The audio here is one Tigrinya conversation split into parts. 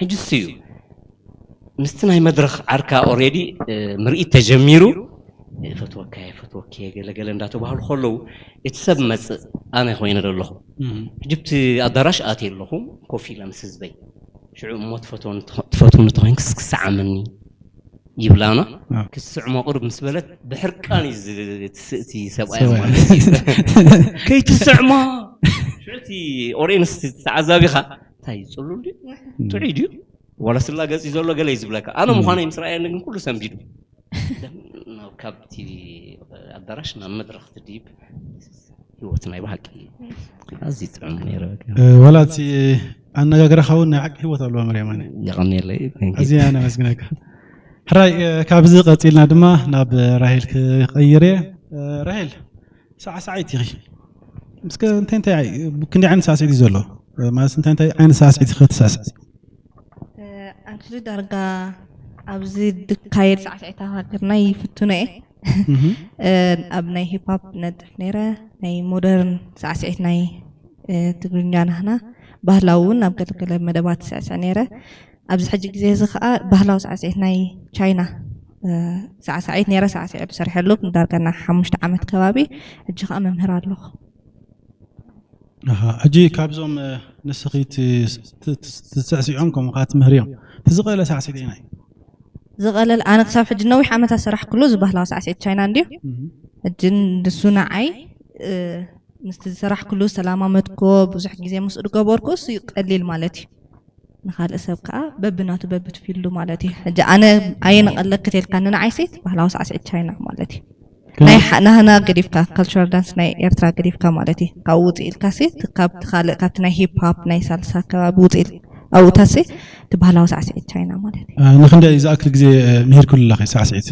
ሕጂ እሱ እዩ ምስቲ ናይ መድረኽ ዓርካ ኦሬዲ ምርኢት ተጀሚሩ፣ ፈትወካ እየ፣ ፈትወኪ እየ፣ ገለ ገለ እንዳተባህሉ ከለዉ፣ እቲ ሰብ መጽእ፣ ኣነ ኮይነ ዶ ኣለኹ። ሕጂ ኣብቲ ኣዳራሽ ኣትየ ኣለኹ፣ ኮፍ ኢለ ምስ ህዝበይ። ሽዑ እሞ ትፈትወኒ ትኾ-፣ ትፈትውኒ ተኾይንክስ ክሰዓመኒ ይብላና። ክስዕሞ ቅርብ ምስ በለት ብሕርቃን እዩ ዝ-፣ እቲ ስ-፣ እቲ ሰብኣይ ማለት እዩ። ከይትስዕማ። ሽዑ እቲ ኦሬንስ ተዓዛቢኻ፣ እንታይ እዩ ጽሉል ድዩ? ጥዑይ ድዩ? ዋላ ስላ ገጽ እዩ ዘሎ ገለ እዩ ዝብለካ። ኣነ ምዃነይ ምስ ረኣየኒ ግን ኩሉ ሰንቢዱ። ናብ ካብቲ ኣዳራሽ ናብ መድረኽ ትድይብ ህይወት ናይ ብሓቂ ኣዝዩ ጥዑም ነይሩ። እ፣ ዋላ እቲ ኣነጋግረኻ እውን ናይ ሓቂ ህይወት ኣለዎ መርያማነ። የቐንየለይ። Thank you። ኣዝየ ኣነ ኣመስግነካ። ሕራይ፣ እ፣ ካብዚ ቀጺልና ድማ ናብ ራሄል ክቐይር እየ። እ፣ ራሄል፣ ሳዕሳዒት ኢኺ። እስከ እንታይ እንታይ ኣይ-፣ ክንደይ ዓይነት ሳዕስዒት እዩ ዘሎ? እ፣ ማለት እንታይ እንታይ ዓይነት ሳዕስዒት ኢኺ ትስዕስዒ? እ፣ ኣንክሊ ዳርጋ ኣብዚ ድካየድ ሳዕስዒት ኣብ ሃገርና ይፍትኖ እየ። እህ። እ፣ ኣብ ናይ ሂፕ ሆፕ ነጥፍ ነይረ፣ ናይ ሞደርን ሳዕስዒት ናይ፣ እ፣ ትግርኛ ናህና፣ ባህላዊ እውን ኣብ ገለገለ መደባት ስዕስዕ ነይረ። ኣብዚ ሕጂ ግዜ እዚ ኸኣ ባህላዊ ሳዕስዒት ናይ ቻይና፣ እ፣ ሳዕሳዒት ነይረ፣ ሳዕስዒ ዝሰርሐሉ ዳርጋ ናይ ሓሙሽተ ዓመት ከባቢ፣ ሕጂ ኸኣ መምህር ኣለኹ። ኣሃ፣ ሕጂ ካብዞም፣ እ፣ ንስኺ ት-፣ ት-፣ ት-፣ ትስዕስዖም ከምኡ ኸዓ ትምህርዮም፣ እቲ ዝቐለለ ሳዕስዒት ኣየናይ? ዝቐለለ፣ ኣነ ክሳብ ሕጂ ነዊሕ ዓመታት ዝሰራሕኩሉ እዚ ባህላዊ ሳዕስዒት ቻይና እንድዩ። እህ። ሕጂ ንሱ ንዓይ፣ እ፣ ምስቲ ዝሰራሕኩሉ ዝተላማመድኩዎ፣ ብዙሕ ግዜ ምስኡ ዝገበርኩ፣ እሱ እዩ ቀሊል ማለት እዩ። ንኻልእ ሰብ ከኣ በብናቱ በብቲ ፊልዱ ማለት እዩ። ሕጂ ኣነ ኣየነ ቀለክት ኢልካኒ ንዓይሲ ባህላዊ ሳዕስዒት ቻይና ማለት እዩ። ከመይ? ናይ ሓ-፣ ናህና ገዲፍካ፣ ካልቸራል ዳንስ ናይ ኤርትራ ገዲፍካ ማለት እዩ። ካብኡ ውጽእ ኢልካሲ፣ እቲ ካብቲ ካልእ፣ ካብቲ ናይ ሂፕ ሆፕ፣ ናይ ሳልሳ ከባቢ ውጽእ ኢል-፣ ኣብኡታሲ፣ እቲ ባህላዊ ሳዕስዒት ቻይና ማለት እዩ። እ፣ ንኽንደይ ዝኣክል ግዜ፣ እ፣ ምሂርክሉ ኣለኺ ሳዕስዒት?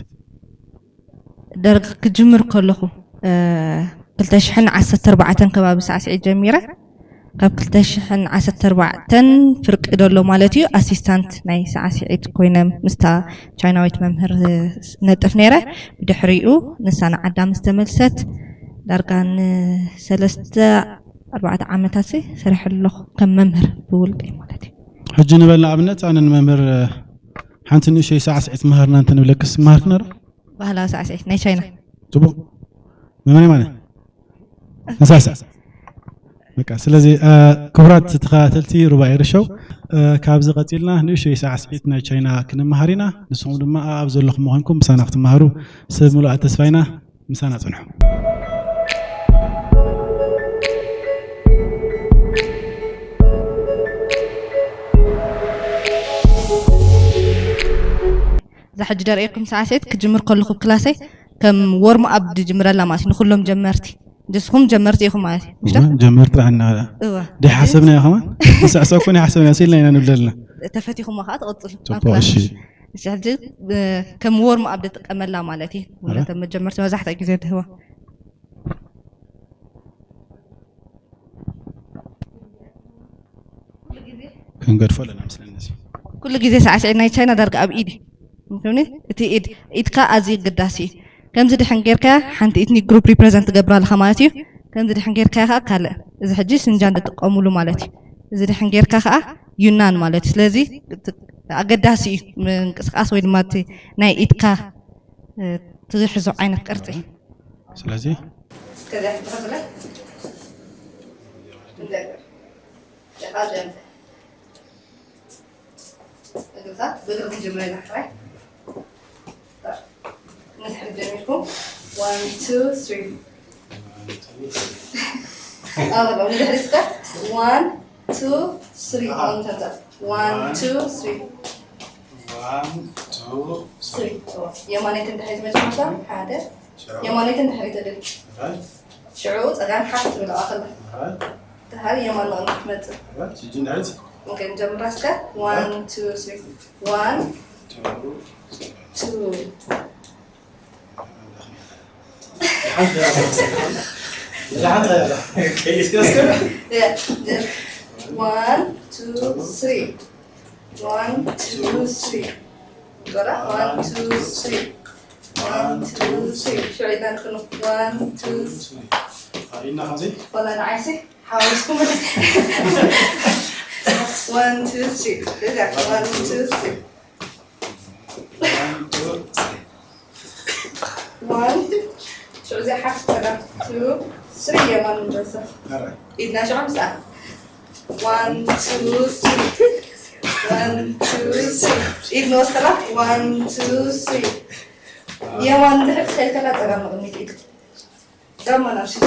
ደርግ ክጅምር ከለኹ፣ እ፣ ክልተ ሽሕን ዓሰርተ ኣርባዕተን ከባቢ ሳዕስዒት ጀሚረ። ካብ ክልተ ሽሕን ዓሰርተ ኣርባዕተን ፍርቂ ደሎ ማለት እዩ፣ ኣሲስታንት ናይ ሳዕስዒት ኮይነ ምስታ ቻይናዊት መምህር ነጥፍ ነይረ። ብድሕሪኡ ንሳ ንዓዳ ምስ ተመልሰት ዳርጋ ንሰለስተ ኣርባዕተ ዓመታት ሰሪሐ ኣለኹ ከም መምህር ብውልቀይ ማለት እዩ። ሕጂ ንበል ንኣብነት ኣነ ንመምህር ሓንቲ ንእሽተይ ሳዕስዒት መሃርና እንተንብለክስ ምሃርክና ዶ? ባህላዊ ሳዕስዒት ናይ ቻይና። ጽቡቕ። መምህር የማነ። ንሳዕስዕ። በቃ፣ ስለዚ፣ እ፣ ክቡራት ተኸታተልቲ ሩባ ኤሪ ሾው፣ እ፣ ካብዚ ቀጺልና ንእሽተይ ሳዕስዒት ናይ ቻይና ክንመሃር ኢና። ንስኹም ድማ ኣብ ዘለኹም ኮይንኩም ምሳና ክትመሃሩ ሰብ ምሉኣት ተስፋ ኢና። ምሳና ጽንሑ። እዛ ሕጂ ደርእየኩም ሳዕስዒት ክጅምር ከለኹ ኣብ ክላሰይ ከም ዎርም ኣፕ ዝጅምረላ ማለት እዩ፣ ንኹሎም ጀመርቲ። ንስኹም ጀመርቲ ኢኹም ማለት እዩ፣ ምሽ ዶ? እወ፣ ጀመርቲ ጥራሕ እና እወ። ደይሓሰብናዮ ከማን? ንስዕስዕ እኮ ደይሓሰብናዮ፣ ስኢልና ኢና ንብል ዘለና። ተፈቲኹሞ ከዓ ትቕጽሉ ኣብ ጽቡቕ፣ ክላስ። እሺ። እሺ፣ ሕጂ፣ እ፣ ከም ዎርም ኣፕ ዝጥቀመላ ማለት እዩ። ኣረ። ነቶም መጀመርቲ መብዛሕትኡ ግዜ ትህቦ። ክንገድፎ ኣለና መስለኒ እዚ። ኩሉ ግዜ ሳዕስዒት ናይ ቻይና ዳርጋ ኣብ ኢድ እዩ። ምክንያቱ እቲ ኢድ፣ ኢድካ ኣዝዩ ኣገዳሲ እዩ። ከምዚ ድሕን ጌርካ ሓንቲ ኢትኒክ ግሩፕ ሪፕረዘንት ትገብር ኣለኻ ማለት እዩ። ከምዚ ድሕን ጌርካ ከዓ ካልእ፣ እዚ ሕጂ ሽንጃን ዝጥቀሙሉ ማለት እዩ። እዚ ድሕን ጌርካ ከዓ ዩናን ማለት እዩ። ስለዚ እቲ ኣገዳሲ እዩ ምንቅስቃስ ወይ ድማ እቲ ናይ ኢድካ፣ እ፣ ትሕዞ ዓይነት ቅርጺ። ስለዚ እስከዚኣ ክትሕዝለ። እንደገና። ጨኻ ዘንተ። እግርታት ብእግሪ ክንጅምር ኢና፣ ሕራይ። ንድሕሪት ጀሚርኩም። One, two, three። ኣዎ፣ ንድሕሪት እስከ። One, two, three። ኣሃ። ኣሁን ተምጣ። One, one፣ two፣ three። One, two፣ three። Three። የማነይትን ድሕሪት መጀመርታ። ሓደ። ሽዑ። የማነይትን ድሕሪት እድል። ኣሃ። ሽዑ ጸጋም ሓፍ ትብል ኣኸለ። ኣሃ። ተሃር የማን ነው ክትመጽእ። ኣሃ። ሽጂ ንድሕሪት። ኦኬ፣ ንጀምራ እስከ። ኣሃ። One, two፣ three። One፣ two፣ two። Yeah, yeah. One, two, three. One, two, three. Go down. One, two, three. One, two, three. Sure, you can come up. One, two, three. Hold on, I see. How is it? One, two, three. Is that one, two, three? One, two, three. One. So is it half to the two, three? Yeah, one, just. All right. It not your answer. One, two, three. One, two, three. It knows the one, two, three. Yeah, one, the head, the head, the head. ደሞ ናብ ሽቱ።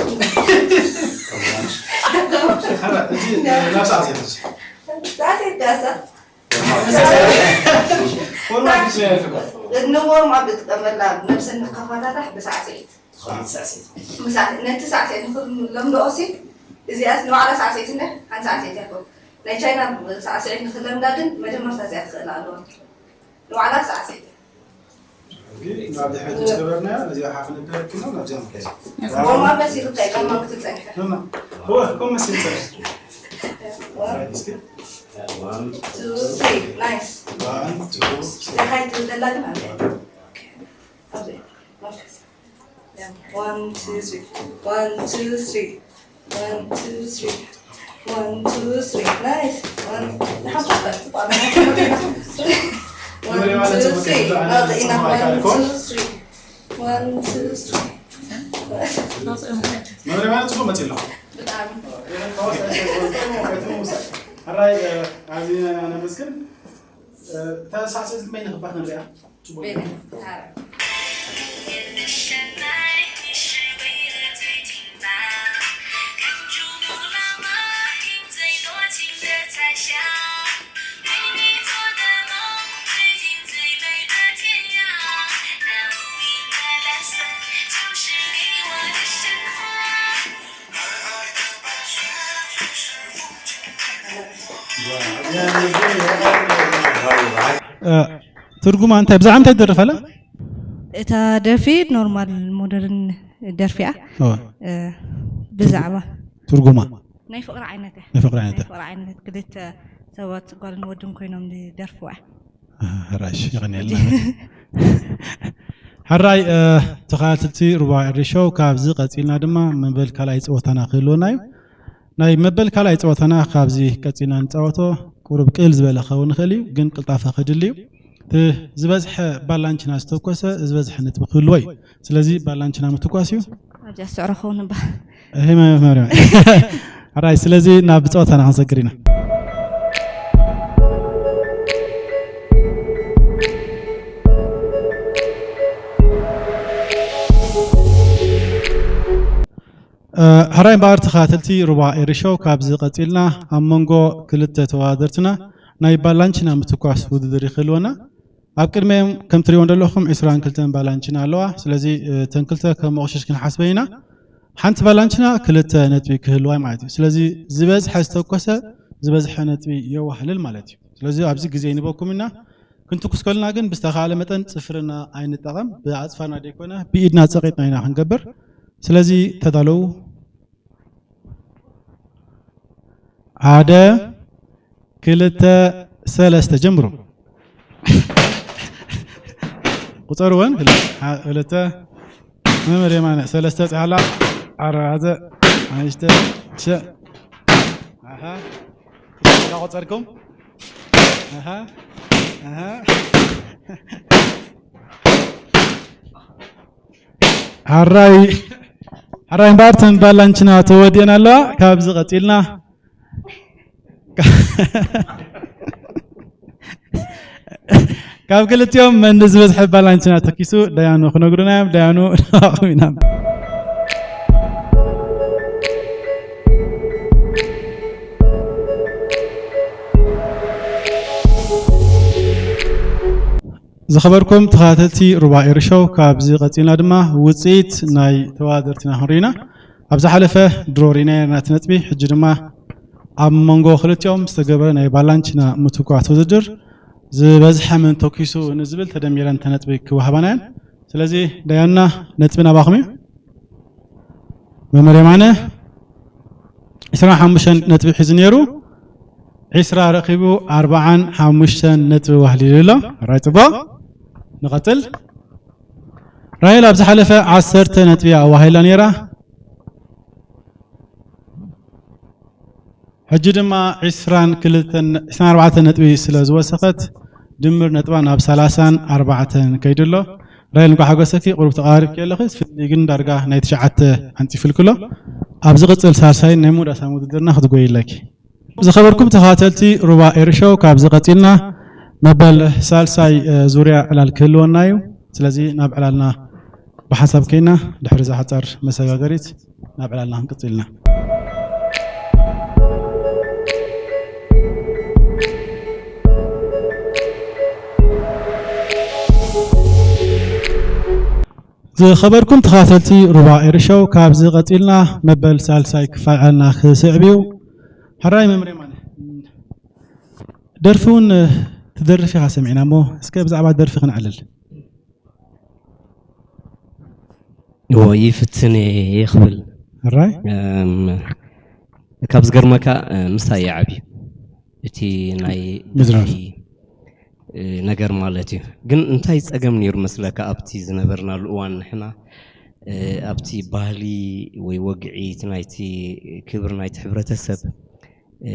ኧረ፣ እዚ ናብ ሳዕስዒት፣ ሳዕስዒት ዳሳ። ፎርማት ብስመ ያልፍባ። ንዎርም ኣፕ እጥቀመላ፣ ነብሰን ንከፋታታሕ ብሳዕስዒት። ሳዕስዒት። ብሳዕ-፣ ነቲ ሳዕስዒት ንክለምድኦ ሲ፣ እዚኣስ ንባዕላ ሳዕስዒት እንደ፣ ሓንቲ ሳዕስዒት እያ ትኸውን። ናይ ቻይና ሳዕስዒት ንክለምዳ ግን መጀመርታ እዚኣ ትኽእል ኣለዋ። ንባዕላ ሳዕስዒት። ሕጂ ናብ ድሕሪት ምስ ገበርናዮ፣ ነዚኣ ሓፍ ነደረግኪ ነው፣ ናብዚኣ ምከድ። ፎርማት መሲሉ እንታይ ጫማ ክትጸንሐ? ኖ፣ ኖ። እወ፣ ከም መሲሉ ጸንሐ። እስኪ። One, two, three. Nice። One, two, three። እንታይ ትብል ዘላ ግን ኣለ። ኣብዚ። One, two, three. One, two, three. One, two, three. One, two, three. Nice. One. One, two, three. One, two, three. One, two, three. መምርያ ማለት ጽቡቕ መጺእ ኣለኹ። ብጣዕሚ። ሕራይ፣ እ፣ ኣዚና ነመስግን። እ፣ እታ ሳዕስዒት መን ንኽባት ንሪኣ? ጽቡቕ። ቤላ። እ፣ ትርጉማ እንታይ? ብዛዕባ እንታይ ትደርፍ ኣላ? እታ ደርፊ ኖርማል ሞደርን ደርፊ እያ። ኦ። እ፣ ብዛዕባ ትርጉማ? ናይ ፍቕሪ ዓይነት እያ። ናይ ፍቕሪ ዓይነት ናይ እያ። ፍቕሪ ዓይነት ክልተ ሰባት ጓልን ወድን ኮይኖም ዝደርፍዋ እያ። ኣሃ፣ ሕራሽ፣ የቐንየልና። ሕራይ፣ እ፣ ተኸታተልቲ ሩባ ኤሪ ሾው፣ ካብዚ ቀጺልና ድማ መበል ካልኣይ ጸወታና ክህልወና እዩ። ናይ መበል ካልኣይ ጸወታና ካብዚ ቀጺልና ንጻወቶ ቁሩብ ቅል ዝበለ ክኸውን ይኽእል እዩ፣ ግን ቅልጣፈ ክድሊ እዩ። እቲ ዝበዝሐ ባላንችና ዝተኮሰ ዝበዝሐ ነጥቢ ክህልዎ እዩ። ስለዚ ባላንችና ምትኳስ እዩ። ኣብዚኣ ዝስዕሮ ክኸውን እባ። እሄ መ-፣ መ-፣ መ-፣ ሕራይ፣ ስለዚ ናብ ጸወታና ክንሰግር ኢና። እ፣ ሕራይ እምበኣር ተኸታተልቲ ሩባ ኤሪ ሾው፣ ካብዚ ቀጺልና ኣብ መንጎ ክልተ ተወዳደርትና ናይ ባላንችና ምትኳስ ውድድር ይክህልወና። ኣብ ቅድሚኦም ከም ትሪእዎ ዘለኹም ዕስራን ክልተን ባላንችና ኣለዋ። ስለዚ፣ እ፣ እተን ክልተ ከም መቑሸሽ ክንሓስበን ኢና። ሓንቲ ባላንችና ክልተ ነጥቢ ክህልዋ ማለት እዩ። ስለዚ ዝበዝሐ ዝተኮሰ ዝበዝሐ ነጥቢ የዋህልል ማለት እዩ። ስለዚ ኣብዚ ግዜ ይንበኩም ኢና። ክንትኩስ ከለና ግን ብዝተኻእለ መጠን ጽፍርና ኣይንጠቐም። ብኣጽፋርና ዘይኮነ ብኢድና ጸቒጥና ኢና ክንገብር። ስለዚ ተዳለዉ። ሓደ፣ ክልተ፣ ሰለስተ፣ ጀምሩ። ቁጸርወን። ክል-፣ ሓ-፣ ክልተ፣ መምህር የማነ፣ ሰለስተ፣ ጻሕላ፣ ኣርባዕተ፣ ሓሙሽተ፣ ሸ-፣ ኣሃ። እንዳቆጸርኩም። ኣሃ፣ ኣሃ። ሓራይ፣ ሓራይ እምበኣር ተን ባላንችና ተወዲአን ኣለዋ። ካብዚ ቀጺልና ካብ ክልቲኦም መን ዝበዝሐ ባላንችና ተኪሱ ደያኑ ክነግሩና እዮም። ደያኑ ንዓኹም ኢና። ዝኸበርኩም ተኸታተልቲ ሩባ ኤሪ ሾው፣ ካብዚ ቀጺልና ድማ ውጽኢት ናይ ተወዳደርትና ክንርኢ ኢና። ኣብ ዝሓለፈ ድሮ ርኢና ነይርና እቲ ነጥቢ፣ ሕጂ ድማ ኣብ መንጎ ክልቲኦም ዝተገበረ ናይ ባላንችና ምትኳስ ውድድር ዝበዝሐ መን ተኪሱ ንዝብል ተደሚረን እተን ነጥቢ ክወሃባና እየን። ስለዚ ዳያኑና ነጥቢ ናባኹም እዩ። መምህር የማነ ዕስራን ሓሙሽተን ነጥቢ ሒዙ ነይሩ። ዕስራ ረኺቡ ኣርባዓን ሓሙሽተን ነጥቢ ዋህሊሉ ኣሎ። ሕራይ ጽቡቕ። ንቐጽል። ራሄል ኣብ ዝሓለፈ ዓሰርተ ነጥቢ እያ ኣዋሂላ ነይራ። ሕጂ ድማ ዕስራን ክልተን ዕስራን ኣርባዕተን ነጥቢ ስለ ዝወሰኸት ድምር ነጥባ ናብ ሰላሳን ኣርባዕተን ከይዱ ኣሎ። ራይል እንኳ ሓጎሰኪ፣ ቁሩብ ተቓሪብኪ ኣለኺ፣ ፍልይ ግን ዳርጋ ናይ ትሽዓተ ኣንጺፍልክሎ። ኣብ ዝቕጽል ሳልሳይን ናይ ምውዳሳን ውድድርና ክትጎይ ኣለኪ። ዝኸበርኩም ተኸታተልቲ ሩባ ኤሪ ሾው፣ ካብዚ ቀጺልና መበል ሳልሳይ እ፣ ዙርያ ዕላል ክህልወና እዩ። ስለዚ ናብ ዕላልና ብሓንሳብ ከይና ድሕሪ እዛ ሓጻር መሰጋገሪት ናብ ዕላልና ክንቅጽል ኢና። ዝኸበርኩም ተኸታተልቲ ሩባ ኤሪ ሾው፣ ካብዚ ቀጺልና መበል ሳልሳይ ክፋል ዕላልና ክስዕብ እዩ። ሕራይ መምሬ ማነ፣ ደርፊ እውን ትደርፍ ኢኻ ሰሚዕና እሞ፣ እስከ ብዛዕባ ደርፊ ክንዕልል። እዎ፣ ይፍትን እየ ክብል። ሕራይ? እም፣ ካብ ዝገርመካ፣ እ፣ ምሳይ ይዓብዩ። እቲ ናይ ምዝራፍ። ደርፊ፣ እ፣ ነገር ማለት እዩ። ግን እንታይ ጸገም ነይሩ መስለካ ኣብቲ ዝነበርናሉ እዋን ንሕና፣ እ፣ ኣብቲ ባህሊ ወይ ወግዒ እቲ ናይቲ ክብሪ ናይቲ ሕብረተሰብ፣ እ፣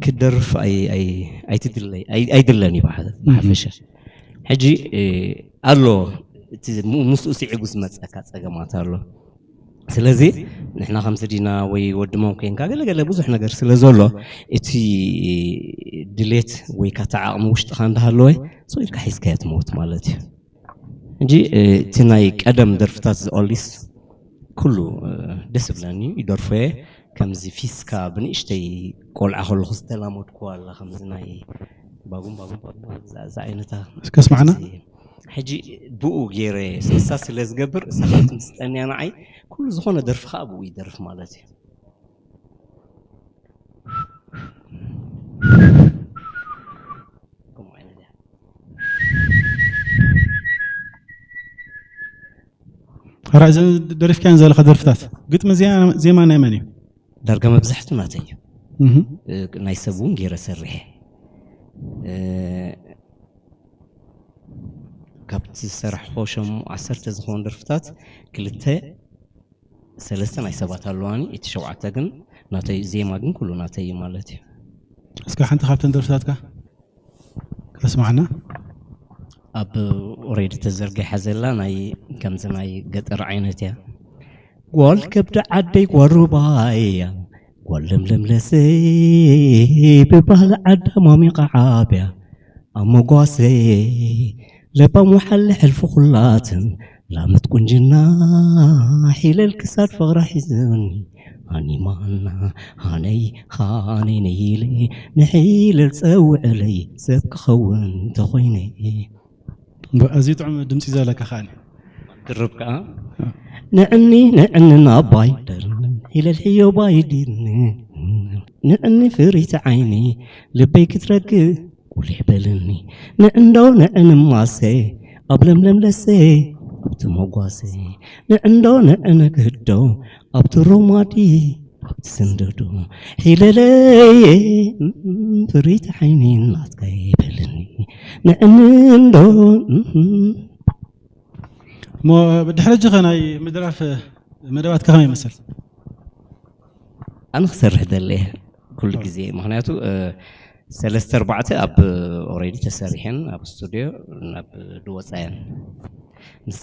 ክደርፍ ኣይ-፣ ኣይ-፣ ኣይትድለይ-፣ ኣይ-፣ ኣይድለን እዩ ብሓ-፣ እም። ብሓፈሻ። ሕጂ፣ እ፣ ኣሎ እቲ ሙ-፣ ምስኡ ስዒቡ ዝመጸካ ጸገማት ኣሎ። ስለዚ ንሕና ከም ስድና ወይ ወዲ መን ኮንካ ገለ ገለ ብዙሕ ነገር ስለ ዘሎ እቲ ድሌት ወይ ካታ ዓቕሚ ውሽጥኻ እንዳሃለወ ስቕ ኢልካ ሒዝካዮ ትመውት ማለት እዩ። እንጂ፣ እ፣ እቲ ናይ ቀደም ደርፍታት ዝኦሊስ ኩሉ፣ እ፣ ደስ ይብለኒ፣ ይደርፎ እየ። ከምዚ ፊስካ ብንእሽተይ ቆልዓ ከለኹ ዝተላመድኩዋ ኣላ፣ ከምዚ ናይ ባጉም ባጉም ባጉም፣ እዛ፣ እዛ ዓይነታ። እስከ ስማዕና። ሕጂ ብኡ ገይረ ስሳ ስለ ዝገብር፣ እሳ ከም ትምስጠንያ ንዓይ፣ ኩሉ ዝኾነ ደርፊ ከዓ ብኡ ይደርፍ ማለት እዩ። ከምኡ ዓይነት እያ። ሕራይ፣ እዘን ደሪፍካየን ዘለኻ ደርፍታት፣ ግጥሚ ዜማ፣ ዜማ ናይ መን እዩ? ዳርጋ መብዛሕቱ ናተይ እዩ። እህ። እ፣ ናይ ሰብ እውን ገይረ ሰሪሐ። እ፣ ካብቲ ዝሰራሕኮ ሸም-፣ ዓሰርተ ዝኾኑ ደርፍታት ክልተ፣ ሰለስተ ናይ ሰባት ኣለዋኒ፣ እቲ ሸውዓተ ግን ናተይ፣ ዜማ ግን ኩሉ ናተይ እዩ ማለት እዩ። እስከ ሓንቲ ካብተን ደርፍታትካ ከተስማዓና? ኣብ ኦሬዲ ተዘርጊሓ ዘላ ናይ ከምዚ ናይ ገጠር ዓይነት እያ። ጓል ከብዲ ዓደይ ጓል ሩባያ፣ ጓል ለምለም ለሰይ ብባህሊ ዓዳ ማሚቓ ዓብያ፣ ኣብ መጓሰ ለባም ወሓለ ሕልፊ ኩላትን ላምት ቁንጅና ሒለል ክሳድ ፍቕራ ሒዝኒ ሃኒማና ሃነይ ሃነይ ነይለ ንሒለል ጸውዕለይ ሰብ ክኸውን ተኾይነ። እምበ-፣ ኣዝዩ ጥዑም ድምጺ ዘለካ ከኣኒ። ድርብ ከኣ። ንዕኒ ንዕኒ ናባይ ደርኒ ሒለል ሕዮ ባይዲኒ ንዕኒ ፍሪት ዓይኒ ልበይ ክትረግእ ቁሊሕ በልኒ ንዕንዶ ንዕኒ ማሰ ኣብ ለምለም ለሰ ኣብቲ መጓሰ ንዕንዶ ንዕኒ ክህዶ ኣብቲ ሮማዲ ኣብቲ ስንደዶ ሒለለየ ፍሪት ዓይኒ ናትካ ይበልኒ ንዕኒ እንዶ እሞ ድሕሪ ሕጂ ኸ ናይ ምድራፍ መደባትካ ከመይ ይመስል? ኣነ ክሰርሕ ደለየ ኩሉ ግዜ፣ ምኽንያቱ፣ እ፣ ሰለስተ ኣርባዕተ ኣብ ኦሬዲ ተሰሪሐን ኣብ ስቱድዮ ናብ ድወፃየን። ምስ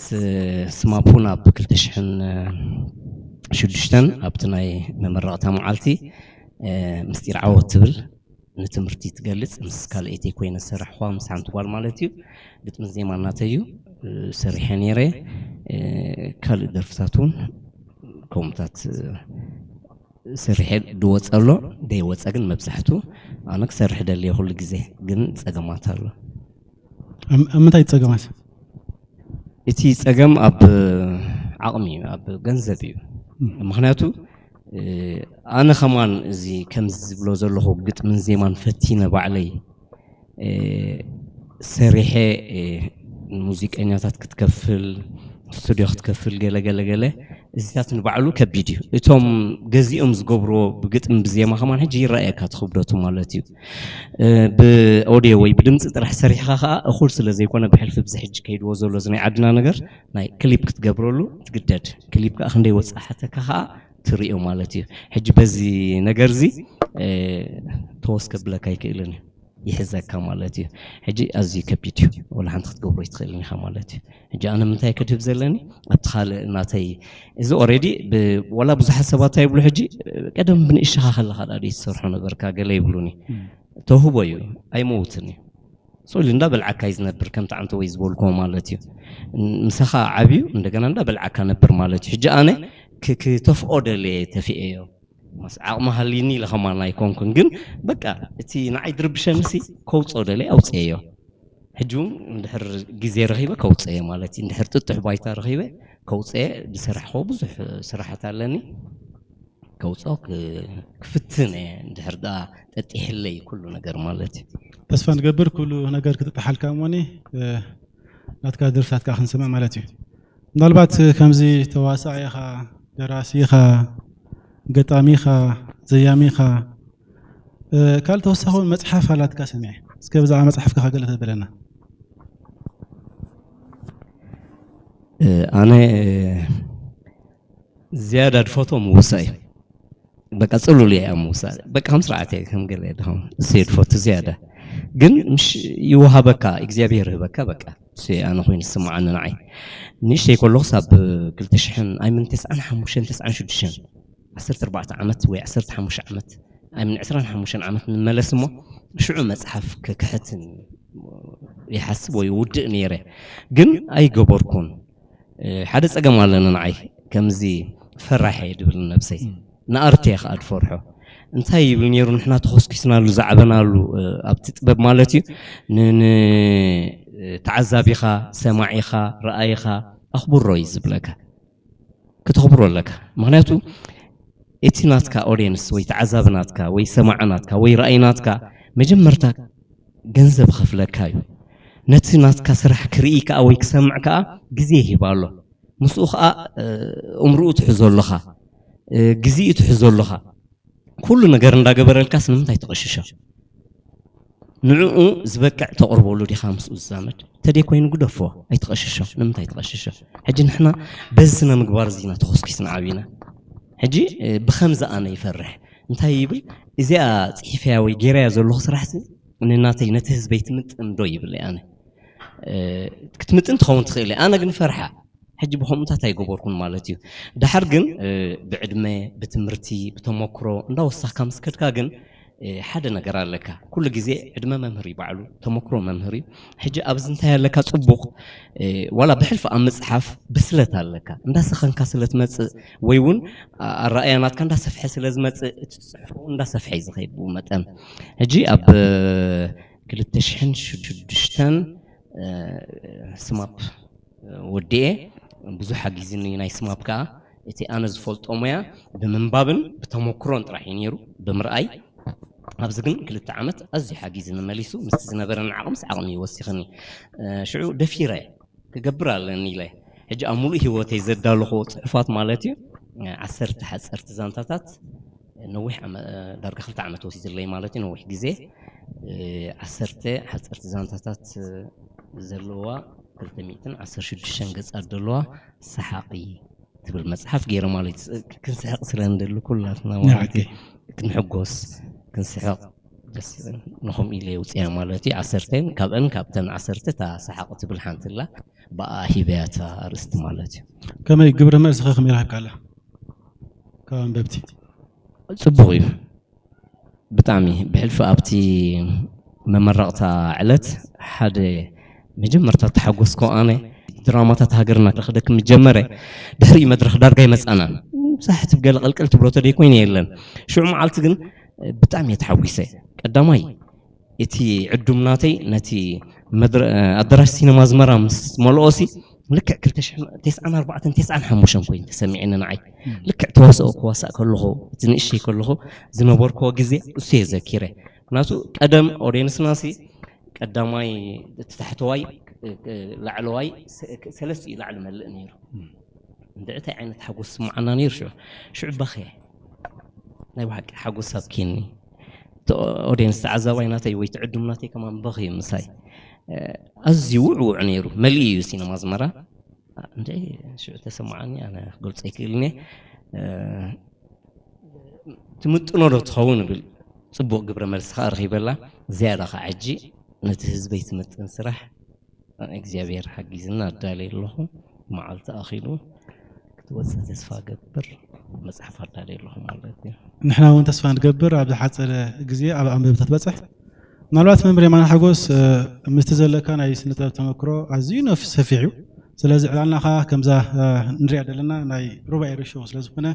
ስማፑን ኣብ ክልተ ሽሕን ሽዱሽተን ኣብቲ ናይ መመረቕታ መዓልቲ፣ እ፣ ምስጢር ዓወት ትብል ንትምህርቲ ትገልጽ ምስ ካልኣይተይ ኮይነ ዝሰራሕኳ ምስ ሓንቲ ጓል ማለት እዩ። ግጥሚ ዜማ ናተይ እዩ፣ እ፣ ሰሪሐ ነይረ። እ፣ ካልእ ደርፍታት እውን ከምኡታት፣ እ፣ ሰሪሐ ድወጸ ኣሎ፣ ደይወጸ ግን መብዛሕቱ ኣነ ክሰርሕ ደልየ ኩሉ ግዜ፣ ግን ጸገማት ኣሎ። ኣብ፣ ኣብ ምንታይ ጸገማት? እቲ ጸገም ኣብ ዓቕሚ እዩ፣ ኣብ ገንዘብ እዩ። እም። ምኽንያቱ፣ እ፣ ኣነ ከማን እዚ ከምዚ ዝብሎ ዘለኹ ግጥምን ዜማን ፈቲነ ባዕለይ፣ እ፣ ሰሪሐ፣ እ፣ ንሙዚቀኛታት ክትከፍል፣ ስቱድዮ ክትከፍል፣ ገለ ገለ ገለ፣ እዚታት ንባዕሉ ከቢድ እዩ። እቶም ገዚኦም ዝገብርዎ ብግጥሚ ብዜማ ከማን ሕጂ ይረኣየካ እቲ ክብደቱ ማለት እዩ። እ፣ ብኦድዮ ወይ ብድምፂ ጥራሕ ሰሪሕኻ ኸዓ እኹል ስለ ዘይኮነ ብሕልፊ ብዚ ሕጂ ከይድዎ ዘሎ እዚ ናይ ዓድና ነገር ናይ ክሊፕ ክትገብረሉ ትግደድ። ክሊፕ ከዓ ክንደይ ወፃእ ሓተካ ከዓ ትርእዮ ማለት እዩ። ሕጂ በዚ ነገር እዚ ተወስ ከብለካ ኣይክእልን እዩ፣ ይሕዘካ ማለት እዩ። ሕጂ ኣዝዩ ከቢድ እዩ፣ ወላ ሓንቲ ክትገብሮ ኣይትኽእልን ኢኻ ማለት እዩ። ሕጂ ኣነ ምንታይ ከድህብ ዘለኒ ኣብቲ ካልእ ናተይ፣ እዚ ኦሬዲ ወላ ብዙሓት ሰባት እንታይ ይብሉ፣ ሕጂ ቀደም ብንእሽኻ ከለኻ ዳ ትሰርሖ ነበርካ ገለ ይብሉኒ። ተውህቦ እዩ፣ ኣይመውትን እዩ። ስኡል እንዳበልዓካ እዩ ዝነብር፣ ከምቲ ዓንተ ወይ ዝበልኩዎ ማለት እዩ። ምሳኻ ዓብዩ እንደገና እንዳበልዓካ ነብር ማለት እዩ። ሕጂ ኣነ ክ- ክተፍኦ ደልየ ተፊኤዮ። ማስ ዓቕሚ ሃልይኒ ኢለ ከማን ኣይኮንኩን፣ ግን በቃ እቲ ንዓይ ድርብሸንሲ ከውፅኦ ደልየ ኣውፅኤዮ። ሕጂ እውን እንድሕር ግዜ ረኺበ ከውፅኤ ማለት እዩ። እንድሕር ጥጡሕ ባይታ ረኺበ ከውፅኤ ዝሰራሕኮ ብዙሕ ስራሓት ኣለኒ። ከውፅኦ ክ- ክፍትን እየ፣ እንድሕር ደኣ ጠጢሕለይ ኩሉ ነገር ማለት እዩ። ተስፋ ንገብር ኩሉ ነገር ክትጥሓልካ እሞኒ ናትካ ድርፍታት ከዓ ክንሰምዕ ማለት እዩ። ምናልባት ከምዚ ተዋሳኢ ኢኻ፣ ደራሲ ኢኻ፣ ገጣሚ ኢኻ፣ ዘያሚ ኢኻ፣ ካልእ ተወሳኺ እውን መፅሓፍ ኣላትካ ሰሚዐ። እስከ ብዛዕባ መፅሓፍካ ገለ ተበለና። ኣነ ዝያዳ ድፈቶ ምውሳ እዩ። በቃ ፅሉል እየ ኣብ ምውሳ። በቃ ከም ስርዓት እየ፣ ከም ገለ ድኹም እሱ እየ ድፈቱ ዝያዳ። ግን ምሽ ይወሃበካ እግዚኣብሔር ይህበካ። በቃ እሱ እየ ኣነ ኮይኑ ዝስምዓኒ ንዓይ። ንእሽተይ ከለኹስ ኣብ ክልተ ሽሕን ኣይምን ተስዓን ሓሙሽተን ተስዓን ሽዱሽተን ዓሰርተ ኣርባዕተ ዓመት ወይ ዓሰርተ ሓሙሽተ ዓመት ኣይምን ዕስራን ሓሙሽተን ዓመት ንመለስ እሞ ሽዑ መፅሓፍ ክክሕትን ይሓስብ ወይ ውድእ ነይረ፣ ግን ኣይገበርኩን። ሓደ ፀገም ኣለኒ ንዓይ፣ ከምዚ ፈራሕ እየ ድብል ነብሰይ። ንኣርት እየ ከዓ ድፈርሖ። እንታይ ይብል ነይሩ፣ ንሕና ተኾስኪስናሉ ዝዓበናሉ ኣብቲ ጥበብ ማለት እዩ፣ ንተዓዛቢኻ፣ ሰማዒኻ፣ ረኣይኻ ኣኽብሮ እዩ ዝብለካ። ክተኽብሮ ኣለካ። ምክንያቱ እቲ ናትካ ኦድየንስ ወይ ተዓዛቢ ናትካ ወይ ሰማዒ ናትካ ወይ ረኣይ ናትካ መጀመርታ ገንዘብ ከፍለካ እዩ። ነቲ ናትካ ስራሕ ክርኢ ከዓ ወይ ክሰምዕ ከዓ ግዜ ይህብ ኣሎ። ምስኡ ከዓ እምርኡ ትሕዞ ኣለኻ፣ ግዜኡ ትሕዞ ኣለኻ። ኩሉ ነገር እንዳገበረልካስ ንምንታይ ትቐሽሾ? ንዕኡ ዝበቅዕ ተቕርበሉ ዲኻ ምስኡ ዝዛመድ? ተደይ ኮይኑ ግደፎ፣ ኣይትቐሽሾ። ንምንታይ ትቐሽሾ? ሕጂ ንሕና በዚ ስነ ምግባር እዚ ኢና ተኾስኪስና ዓቢና። ሕጂ ብኸምዚ ኣነ ይፈርሕ። እንታይ ይብል? እዚኣ ጽሒፈያ ወይ ጌረያ ዘለኹ ስራሕ ንናተይ ነቲ ህዝበይ ትምጥን ዶ ይብል ኣነ። ክትምጥን ትኸውን ትኽእል። ኣነ ግን ፈርሓ። ሕጂ ብኸምኡታት ኣይገበርኩን ማለት እዩ። ደሓር ግን ብዕድመ፣ ብትምህርቲ፣ ብተመክሮ እንዳወሳኽካ ምስ ከድካ ግን ሓደ ነገር ኣለካ። ኩሉ ግዜ ዕድመ መምህር እዩ ባዕሉ፣ ተመክሮ መምህር እዩ። ሕጂ ኣብዚ እንታይ ኣለካ ጽቡቕ፣ ዋላ ብሕልፊ ኣብ ምጽሓፍ ብስለት ኣለካ። እንዳሰኸንካ ስለ ትመጽእ ወይ እውን ኣረኣእያ ናትካ እንዳሰፍሐ ስለ ዝመጽእ እቲ ትጽሕፎ እንዳሰፍሐ እዩ ዝኸይድ ብኡ መጠን። ሕጂ ኣብ ክልተ ሽሕን ሽዱሽተን ስማፕ ወዲኤ ብዙሕ ሓጊዝኒ ናይ ስማፕ ከዓ እቲ ኣነ ዝፈልጦ ሞያ ብምንባብን ብተመክሮን ጥራሕ እዩ ነይሩ፣ ብምርኣይ። ኣብዚ ግን ክልተ ዓመት ኣዝዩ ሓጊዝኒ መሊሱ፣ ምስቲ ዝነበረኒ ዓቕምስ ዓቕሚ እዩ ወሲኽኒ። ሽዑ ደፊረ ክገብር ኣለኒ ኢለ ሕጂ ኣብ ሙሉእ ህይወተይ ዘዳለኹዎ ፅሑፋት ማለት እዩ። ዓሰርተ ሓፀርቲ ዛንታታት ነዊሕ ዳርጋ ክልተ ዓመት ወሲድለይ ማለት እዩ፣ ነዊሕ ግዜ። ዓሰርተ ሓፀርቲ ዛንታታት ዘለዋ ክልተ ሚእትን ዓሰርተ ሽዱሽተን ገፃት ዘለዋ ሰሓቒ ትብል መፅሓፍ ገይረ ማለት እዩ። ክንስሕቕ ስለ ንደሊ ኩላትና ማለት እዩ። ክንሕጎስ፣ ክንስሕቕ፣ ንኹም ኢለ የውፅያ ማለት እዩ። ዓሰርተን ካብአን ካብተን ዓሰርተ እታ ሰሓቕ ትብል ሓንቲ ኣላ፣ ብኣ ሂበያ እታ ኣርእስቲ ማለት እዩ። ከመይ ግብረ መልስኸ ከመይ ረኸብካላ ካብ ኣንበብቲ? ፅቡቕ እዩ ብጣዕሚ። ብሕልፊ ኣብቲ መመረቕታ ዕለት ሓደ መጀመርታ ተሓጎስኮ ኣነ ድራማታት ሃገርና ክደክም ጀመረ። ድሕሪ መድረኽ ዳርጋ ይመፃና ብዙሕ ትብገለ ቀልቀል ትብሎ ተደይ ኮይነ የለን። ሽዑ መዓልቲ ግን ብጣዕሚ እየ ተሓጒሰ። ቀዳማይ እቲ ዕዱም ናተይ ነቲ ኣዳራሽ ሲነማ ኣዝመራ ምስ መልኦሲ ልክዕ ክልተ ሽሕን ተስዓን ኣርባዕተን ተስዓን ሓሙሽተን ኮይኑ ተሰሚዐኒ ንዓይ። ልክዕ ተዋስኦ ክዋሳእ ከለኹ፣ እቲ ንእሽተይ ከለኹ ዝነበርክዎ ግዜ እሱ እየ ዘኪረ። ምክንያቱ ቀደም ኦድየንስናሲ ቀዳማይ፣ እቲ ታሕተዋይ፣ ላዕለዋይ፣ ሰለስቲኡ ላዕሊ መልእ ነይሩ። እንድዒ እንታይ ዓይነት ሓጎስ ስምዓና ነይሩ ሽዑ? ሽዑ በኽየ። ናይ ብሓቂ ሓጎስ ኣብኪኒ። እቲ ኦድየንስ ተዓዛባይ ናተይ ወይ እቲ ዕዱም ናተይ ከማን በኽዩ ምሳይ። ኣዝዩ ውዕውዕ ነይሩ። መሊኡ እዩ ሲነማ ኣዝመራ። እንደ ሽዑ ተሰማዓኒ ኣነ ክገልጾ ኣይክእልን እየ። ትምጥኖ ዶ ትኸውን ብል? ጽቡቕ ግብረ መልሲ ከኣ ረኺበላ። ዝያዳ ከኣ ሕጂ ነቲ ህዝበይ ትምጥን ስራሕ እግዚኣብሔር ሓጊዝና ኣዳልየ ኣለኹ። መዓልቲ ኣኺሉ ክትወጽእ ተስፋ ገብር። መጽሓፍ ኣዳልየ ኣለኹ ማለት እዩ። ንሕና እውን ተስፋ ንገብር ኣብ ዝሓጸረ ግዜ ኣብ ኣንበብቲ ክትበጽሕ። ምናልባት መምህር የማነ ሓጎስ፣ ምስቲ ዘለካ ናይ ስነ ጥበብ ተመክሮ ኣዝዩ ነፍ-፣ ሰፊሕ እዩ። ስለዚ ዕላልና ከኣ ከምዛ ንሪኣ ዘለና ናይ ሩባኤ ሪሾ ስለ ዝኾነ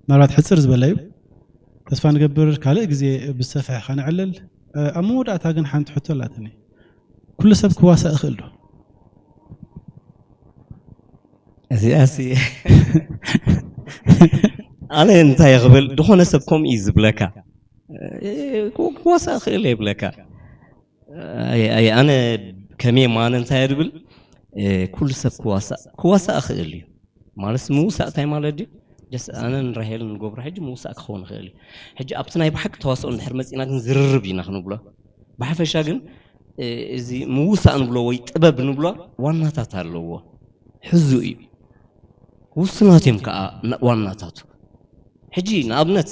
ምናልባት ሕጽር ዝበለ እዩ። ተስፋ ንገብር ካልእ ግዜ ብዝሰፍሐ ከነዕልል። ኣብ መወዳእታ ግን ሓንቲ ሕቶ ኣላትኒ። ኩሉ ሰብ ክዋሳእ ይኽእል ዶ? እዚኣሲ ኣነ እንታይ ክብል፣ ዝኾነ ሰብ ከምኡ እዩ ዝብለካ። ክዋሳእ ክእል ይብለካ። ኣይ ኣነ ከም የማነ እንታይ እየ ዝብል፣ ኩሉ ሰብ ክዋሳእ ክዋሳእ ክእል እዩ። ማለት ምውሳእ እንታይ ማለት ድዩ? ጀስ ኣነን ራሄልን ንገብሮ ሕጂ ምውሳእ ክኸውን ይኽእል እዩ። ሕጂ ኣብቲ ናይ ብሓቂ ተዋስኦ እንድሕር መፂና ግን ዝርርብ ኢና ክንብሎ። ብሓፈሻ ግን እዚ ምውሳእ ንብሎ ወይ ጥበብ ንብሎ ዋናታት ኣለዎ። ሕዙ እዩ። ውሱናት እዮም ከዓ ዋናታቱ። ሕጂ ንኣብነት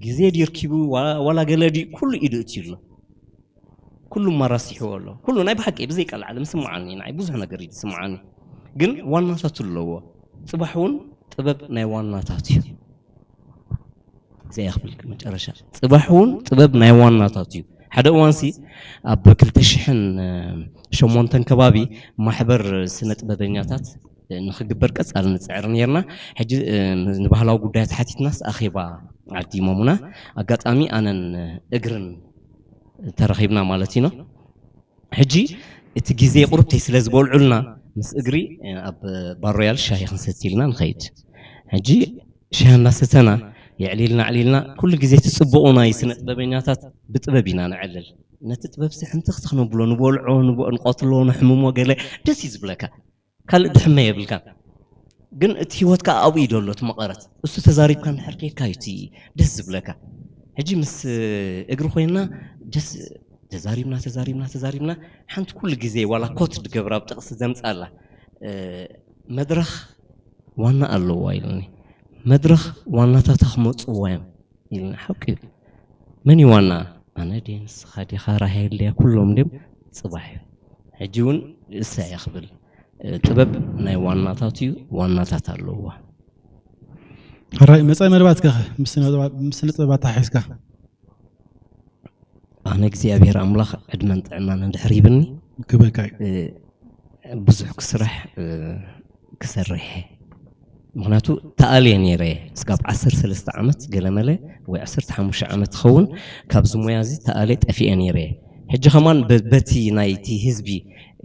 ግዜ ድዩ ርኪቡ ዋላ ገለ ድዩ ኩሉ ኢዱ እትዩ ኣሎ። ኩሉ ማራሲሕዎ ኣሎ። ኩሉ ናይ ብሓቂ ብዘይቃል ዓለም ስምዓኒ ንዓይ ብዙሕ ነገር እዩ ዝስምዓኒ። ግን ዋናታቱ ኣለዎ። ጽባሕ እውን ጥበብ ናይ ዋናታት እዩ። ዘይ ክብል መጨረሻ ጽባሕ እውን ጥበብ ናይ ዋናታት እዩ። ሓደ እዋንሲ ኣብ ክልተ ሽሕን ሸሞንተን ከባቢ ማሕበር ስነ ጥበበኛታት ንኽግበር ቀጻሊ ንጽዕር ነርና። ሕጂ ንባህላዊ ጉዳያት ሓቲትናስ ኣኼባ ዓዲሞምና። ኣጋጣሚ ኣነን እግርን ተረኺብና ማለት ኢና። ሕጂ እቲ ግዜ ቁርብተይ ስለ ዝበልዑልና ምስ እግሪ ኣብ ባሮያል ሻሂ ክንሰቲ ኢልና ንኸይድ። ሕጂ ሻሂ እናሰተና የዕሊልና ኣዕሊልና ኩሉ ግዜ እቲ ጽቡቑ ናይ ስነ ጥበበኛታት ብጥበብ ኢና ነዕልል። ነቲ ጥበብ ሲ ሕንትኽትኽ ነብሎ፣ ንበልዖ፣ ንበ-፣ ንቐትሎ፣ ንሕምሞ ገለ ደስ እዩ ዝብለካ። ካልእ ድሕመ የብልካን። ግን እቲ ህይወት ከኣ ኣብኡ እዩ ዘሎ እቲ መቐረት። እሱ ተዛሪብካ እንድሕር ከይድካ እዩ እቲ ደስ ዝብለካ። ሕጂ ምስ እግሪ ኮይንና ደስ ተዛሪብና፣ ተዛሪብና፣ ተዛሪብና፣ ሓንቲ ኩሉ ግዜ ዋላ ኮት ድገብራ ኣብ ጥቕሲ ዘምጻላ፣ እ፣ መድረኽ ዋና ኣለዋ ኢሉኒ። መድረኽ ዋናታታ ክመጽዋ እዮም ኢሉኒ። ሓቂ እዩ። መን እዩ ዋና? ኣነ ድየ ንስኻ ዲኻ ራሄል ድያ ኩሎም ድዮም? ጽባሕ እዩ። ሕጂ እውን እሳ እየ ክብል። እ፣ ጥበብ ናይ ዋናታት እዩ፣ ዋናታት ኣለዋ። ሕራይ መጻኢ መደባትከ ምስ ስነ ጥበብ፣ ምስ ስነ ጥበብ ኣተሓሒዝካ? ኣነ እግዚኣብሔር ኣምላኽ ዕድመን ጥዕናን እንድሕር ሂብኒ፣ ክበካ እዩ። እ፣ ብዙሕ ክስራሕ፣ እ፣ ክሰርሕ እየ። ምኽንያቱ ተኣልየ ነይረ እየ። እስካብ ዓሰርተ ሰለስተ ዓመት ገለመለ ወይ ዓሰርተ ሓሙሽተ ዓመት ትኸውን ካብዚ ሞያ እዚ ተኣልየ ጠፊኤ ነይረ እየ። ሕጂ ከማን በ-፣ በቲ ናይቲ ህዝቢ፣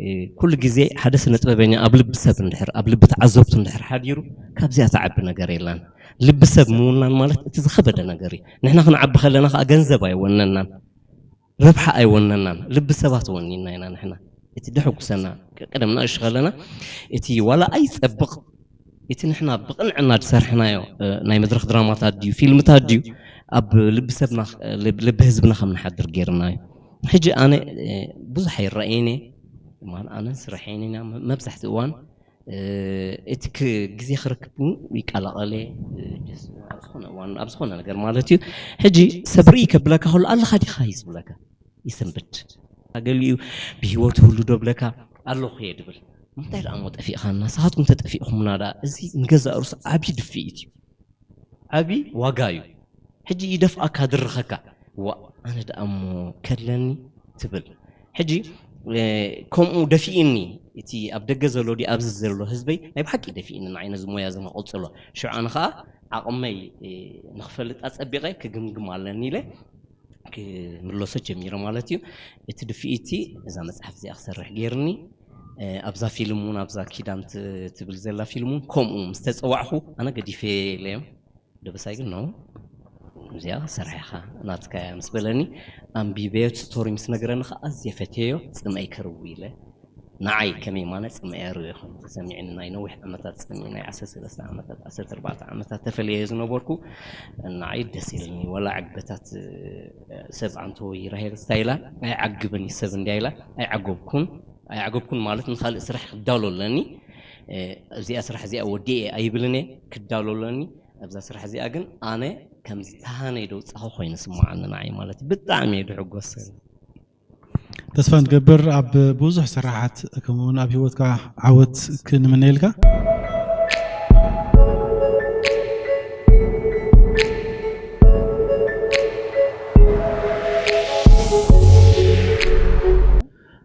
እ፣ ኩሉ ግዜ ሓደ ስነ ጥበበኛ ኣብ ልቢ ሰብ እንድሕር፣ ኣብ ልቢ ተዓዘብቱ እንድሕር ሓዲሩ ካብዚኣ ትዓቢ ነገር የላን። ልቢ ሰብ ምውናን ማለት እቲ ዝኸበደ ነገር እዩ። ንሕና ክንዓቢ ከለና ከዓ ገንዘብ ኣይወነናን፣ ረብሓ ኣይወነናን። ልቢ ሰባት ወኒና ኢና ንሕና። እቲ ደሐጉሰና ቀደም ንእሽ ከለና እቲ ዋላ ኣይጸብቕ፣ እቲ ንሕና ብቕንዕና ዝሰርሕናዮ፣ እ፣ ናይ መድረኽ ድራማታት ድዩ፣ ፊልምታት ድዩ፣ ኣብ ልቢ ሰብና፣ ልብ-፣ ልቢ ህዝብና ከም ንሓድር ገይርና እዩ። ሕጂ ኣነ፣ እ፣ ብዙሕ ኣይረኣየን እየ። ማን ኣነን ስራሐይን ኢና መ-፣ መብዛሕትኡ እዋን፣ እ፣ እቲ ክ-፣ ግዜ ክረክብ እውን ይቀላቐል እየ። እ፣ ጀስ ኣብ ዝኾነ እዋን፣ ኣብ ዝኾነ ነገር ማለት እዩ። ሕጂ ሰብ ርኢ ከብለካ ከሎ ኣለኻ ዲኻ እዩ ዝብለካ። ይሰንብድ። ገሊኡ ብህይወት ይህሉ ዶ ብለካ ኣለኹ እየ ድብል። እንታይ ደኣ እሞ ጠፊእኻና? ንስኻትኩም ተጠፊእኹምና ደኣ። እዚ ንገዛእ ርእሱ ዓብዪ ድፍኢት እዩ። ዓብዪ ዋጋ እዩ። ሕጂ ይደፍኣካ፣ ድርኸካ። ዋእ፣ ኣነ ደኣ እሞ ከለኒ ትብል። ሕጂ፣ እ፣ ከምኡ ደፊእኒ፣ እቲ ኣብ ደገ ዘሎ ድዩ ኣብዚ ዘሎ ህዝበይ ናይ ብሓቂ ደፊእኒ ንዓይ ነዚ ሞያ እዚ ንኽቕጽሎ። ሽዑ ኣነ ኸኣ ዓቕመይ፣ እ፣ ንኽፈልጥ ኣጸቢቐ ክግምግም ኣለኒ ኢለ ክምለሶ ጀሚረ ማለት እዩ። እቲ ድፍኢቲ እዛ መጽሓፍ እዚኣ ክሰርሕ ገይርኒ። እ፣ ኣብዛ ፊልም እውን፣ ኣብዛ ኪዳን ት-፣ ትብል ዘላ ፊልም እውን ከምኡ ምስ ተጸዋዕኹ ኣነ ገዲፈ ኢለዮም። ደበሳይ ግን ነው እዚኣ ሰራሒኻ ናትካ እያ ምስ በለኒ፣ ኣንቢበዮ፣ እቲ ስቶሪ ምስ ነገረኒ ኸዓ ኣዝየ ፈትየዮ፣ ጽምኣይ ከርዊ ኢለ። ንዓይ ከመይ ማነ ጽምኣይ ኣርዊ ይኹን ተሰሚዕኒ። ናይ ነዊሕ ዓመታት ጽምኢ፣ ናይ ዓሰርተ ሰለስተ ዓመታት፣ ዓሰርተ ኣርባዕተ ዓመታት ተፈልየ ዝነበርኩ፣ ንዓይ ደስ ኢልኒ። ወላ ዕግበታት ሰብ ኣንተ ወይ ራሄል ስታይላ ኣይዓግብን እዩ ሰብ እንድያ ኢላ ኣይዓገብኩን። ኣይዓገብኩን ማለት ንኻልእ ስራሕ ክዳሎ ኣለኒ። እዚኣ ስራሕ እዚኣ ወዲኤ ኣይብልን እየ፣ ክዳሎ ኣለኒ። ኣብዛ ስራሕ እዚኣ ግን ኣነ ከም ዝተሃነይ ደውፃኹ ኮይኑ ስምዓኒ ንዓይ ማለት እዩ። ብጣዕሚ እየ ድሕጎስ። ተስፋ ንገብር ኣብ ብዙሕ ስራሓት ከምኡውን ኣብ ህይወትካ ዓወት ክንምነየልካ።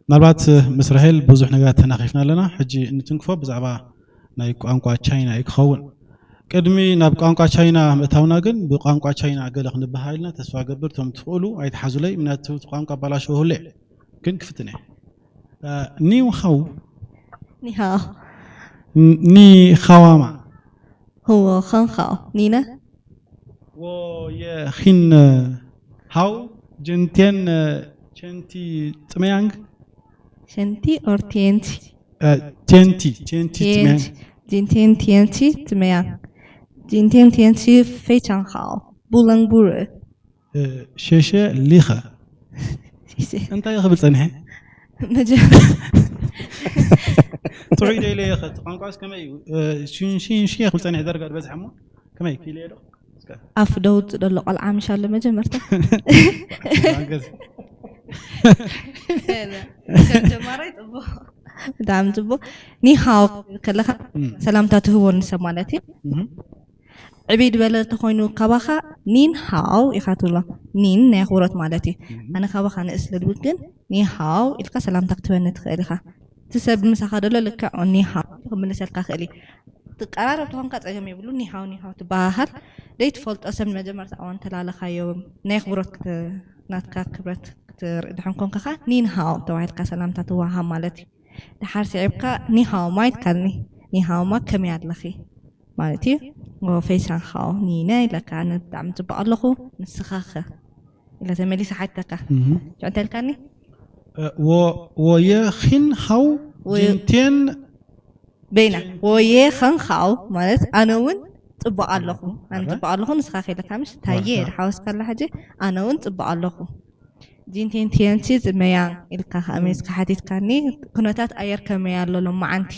ምናልባት ምስ ራሄል ብዙሕ ነገር ተናኺፍና ኣለና። ሕጂ እንትንክፎ ብዛዕባ ናይ ቋንቋ ቻይና እዩ ክኸውን። ቅድሚ ናብ ቋንቋ ቻይና ምእታውና ግን ብቋንቋ ቻይና ገለ ክንበሃል ኢልና። ተስፋ ገብር እቶም ትኽእሉ ኣይትሓዙለይ፣ ምክንያቱ እቲ ቋንቋ ኣባላሸወ ህለ ግን ክፍትን እየ። ኒው ሃው 你好， ኒ ሃዋማ 我很好，你呢？ ወየኺን ሃው ጀንቴን ቸንቲ ጥመያንግ 天气 or 天气？ ቸንቲ ቸንቲ ጥመያንግ 天气，今天天气怎么样？今天天气非常好，不冷不热。 ሸሸ ሊኸ 谢谢。 እንታይ ክብል ጸኒሐ መጀመርያ ጥዑይ ደይለ ኢኸ ቋንቋስ ከመይ እዩ ሽንሽንሽ ክብል ጸኒሐ ደርጋ ዝበዝሐ እሞ ከመይ ክኢለ ዶ ኣፍ ደውፅ ደሎ ቆልዓ ምሽ ኣሎ መጀመርታ ገዝ ጀማራይ ፅቡቅ ብጣዕሚ ፅቡቅ ኒሃው ከለካ ሰላምታ ትህቦ ንሰብ ማለት እዩ ዕብይ ዝበለ እንተኮይኑ ካባኻ ኒን ሃው ኢኻ ትብሎ ኒን ናይ ኣኽብሮት ማለት እዩ ኣነ ካባኻ ንእስ ልብል ግን ኒሃው ኢልካ ሰላምታ ክትበኒ ትኽእል ኢኻ እቲ ሰብ ምሳኻ ደሎ ልክዕ ኒሃው ክምልሰልካ ክእል እዩ ትቀራረብ ተኾንካ ፀገም የብሉ ኒሃው ኒሃው ትበሃሃል ደይ ትፈልጦ ሰብ ንመጀመርታ እዋን ተላለኻዮ ናይ ኣኽብሮት ናትካ ክብረት ክትርኢ ድሕን ኮንካ ኸዓ ኒንሃው ተባሂልካ ሰላምታ ትወሃብ ማለት እዩ ድሓር ስዒብካ ኒሃው ማ ኢልካኒ ኒሃው ማ ከመይ ኣለኺ ማለት እዩ ፌሻን ሃው ኒነ ኢለካ ኣነ ብጣዕሚ ፅቡቅ ኣለኹ ንስኻ ኸ ኢለ ተመሊሰ ሓተካ ሽዑ እንታይ ኢልካኒ ወየኺን ሃው ጅንቴን በይና ወየ ኸንኻው ማለት ኣነ እውን ፅቡቅ ኣለኹ ኣነ ፅቡቅ ኣለኹ ንስኻ ከይለካ ምሽ ታየ ድሓወስካ ኣላ ሕጂ ኣነ እውን ፅቡቅ ኣለኹ ጂንቴን ቲየንቲ ዝመያ ኢልካ ከኣ መሊስካ ሓቲትካኒ ኩነታት ኣየር ከመይ ኣሎ ሎመዓንቲ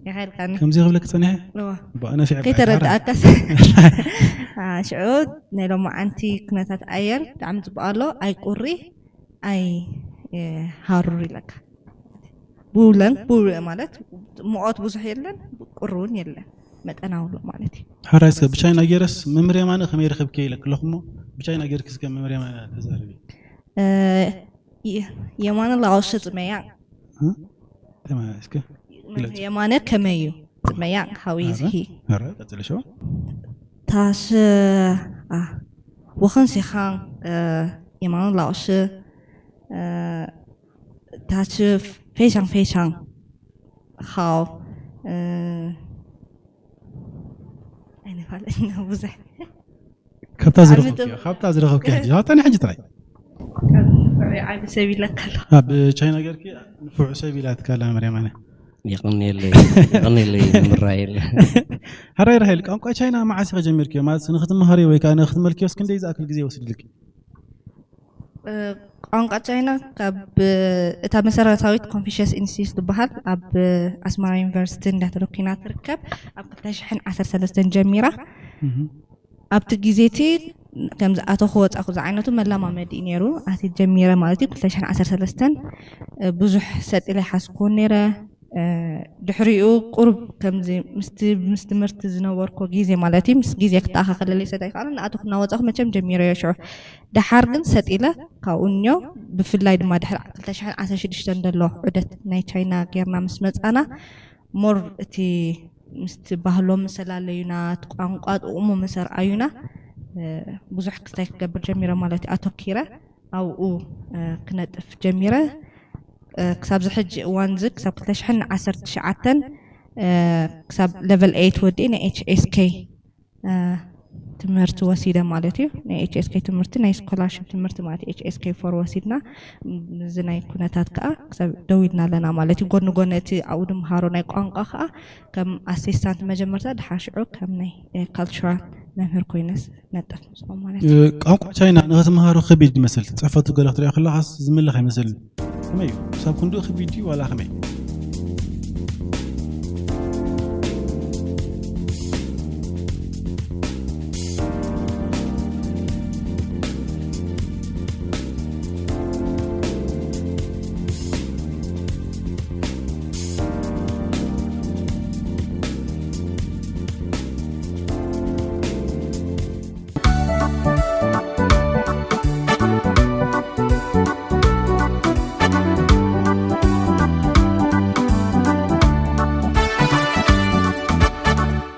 ኢኻ ኢልካኒ ከምዚ ክብለክ ጸኒሐ እዋ ብኣነ ስዕብ ከይተረዳእካስ ሽዑ ናይ ሎመዓንቲ ኩነታት ኣየር ብጣዕሚ ፅቡቅ ኣሎ ኣይ ቁሪ ኣይ ሃሩር ኢለካ ቡለን ቡርእ ማለት ሙቐት ብዙሕ የለን ቁሪ እውን የለን መጠናዊ ኣሎ ማለት እዩ ሓራይ እስከ ብቻይና ገይረስ መምርያ ማነ ከመይ ረኸብኪ ኢለክ ኣለኹ እሞ ብቻይና ገይርኪ እስከ መምርያ ማነ ተዛረቢ የማነ ላኦሽ ጽመያ ተማስከ የማነ ከመይ እዩ ጽመያ how is he ኧረ ቀጽል ሸው 他是啊，我很喜欢呃野蛮老师，呃，他是非常非常好，嗯、哎，你快点，我不在。 ካብታ ዝረኸብኪ ካብታ ዝረኸብኪ ሕጂ ኣብታ ናይ ሕጂ ጥራይ ዓቢ ሰብ ይለካ ኣሎ ኣብ ቻይና ገርኪ ንፉዕ ሰብ ኢላትካ ኣላ መርያማነ የቐንየለይ የቐንየለይ ምራየለ ሓራይ ራሄል ቋንቋ ቻይና መዓስ ኢኸ ጀሚርክዮ ማለት ንክትመሃሪ ወይ ከዓ ንክትመልክዮስ ክንደይ ዝኣክል ግዜ ወስድልኪ ቋንቋ ቻይና ካብ እታ መሰረታዊት ኮንፊሽስ ኢንስቲትዩት ዝበሃል ኣብ ኣስመራ ዩኒቨርሲቲ እንዳተለኩና ትርከብ ኣብ 2013 ጀሚራ ኣብቲ ግዜ እቲ ከምዚ ኣተኹ ወፃኹ ዝዓይነቱ መላማመዲ እዩ ነይሩ ኣቲ ጀሚረ ማለት እዩ 2013 ብዙሕ ሰጢለ ሓስኩን ነይረ ድሕሪኡ ቁሩብ ከምዚ ምስቲ ምስ ትምህርቲ ዝነበርኮ ግዜ ማለት እዩ ምስ ግዜ ክተኣኻኸለለይ ሰዳ ይከኣል ንኣተኹ እናወፃኹ መቸም ጀሚረዮ ሽዑ ደሓር ግን ሰጢለ ካብኡ እኒዮ ብፍላይ ድማ ድሕሪ 2016 ዘሎ ዑደት ናይ ቻይና ጌርና ምስ መፃና ሞር እቲ ምስቲ ባህሎም ምስ ኣላለዩና እቲ ቋንቋ ጥቕሙ ምስ ኣርኣዩና ብዙሕ ክስታይ ክገብር ጀሚረ ማለት እዩ ኣተኪረ ኣብኡ ክነጥፍ ጀሚረ ክሳብ ዝሕጂ እዋን ዚ ክሳብ 2019 ክሳብ level eight ወዲእ ናይ HSK ትምህርቲ ወሲደ ማለት እዩ ናይ HSK ትምህርቲ ናይ ስኮላርሽፕ ትምህርቲ ማለት HSK four ወሲድና እዚ ናይ ኩነታት ከዓ ክሳብ ደው ኢልና ኣለና ማለት እዩ ጎኒ ጎኒ እቲ ኣብኡ ድምሃሮ ናይ ቋንቋ ከዓ ከም ኣሲስታንት መጀመርታ ድሓር ሽዑ ከም ናይ ካልቸራል መምህር ኮይነስ ነጠፍ ምስኦም ማለት እዩ ቋንቋ ቻይና ንክትመሃሮ ከቢድ ይመስል ፅሕፈቱ ገለ ክትሪኦ ከለካስ ዝምልኽ ኣይመስልን ከመይ እዩ ክሳብ ክንድኡ ከቢድ እዩ ዋላ ከመይ